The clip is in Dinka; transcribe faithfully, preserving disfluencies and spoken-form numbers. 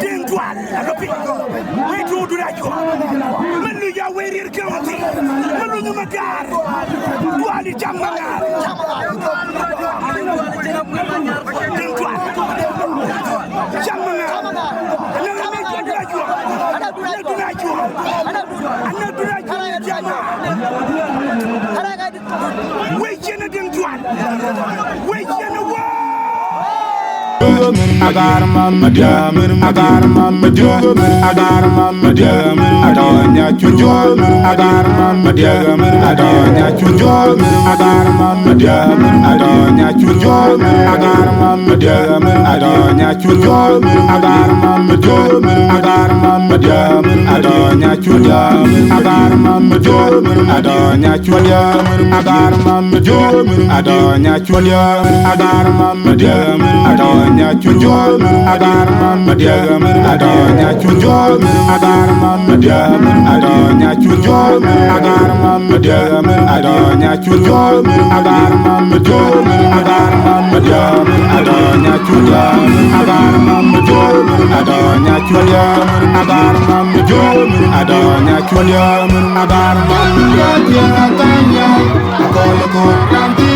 Deŋ Dual, aka piny. Wei tuɔɔk dun acuɔɔk. Mën nu ya wei riɛr county. Mën nu nyume gaar. Dual i cam maŋar. Deŋ Dual. Cam maŋar. Anak dun acuɔɔk. Anak dun acuɔɔk. Anak dun acuɔɔk. Anak dun acuɔɔk. Wei cien Deŋ Dual. Wei cien wɔ. Agar mam dia, agar mam dia, agar mam dia, adanya chujo. Agar mam dia, adanya chujo. Agar mam dia, adanya chujo. Agar mam dia, adanya chujo. Agar mam dia, agar mam dia, adanya chujo. Agar mam dia, adanya chulia, agar mam jom, adanya chulia, agar mam diam, adanya chujom, agar mam diam, adanya chujom, agar mam diam, adanya chujom, agar mam diam, adanya chujom, agar mam jom, agar mam diam, adanya chulia, agar mam jom, adanya chulia, agar mam jom, adanya chulia, agar mam diam, adanya Akol ko ranti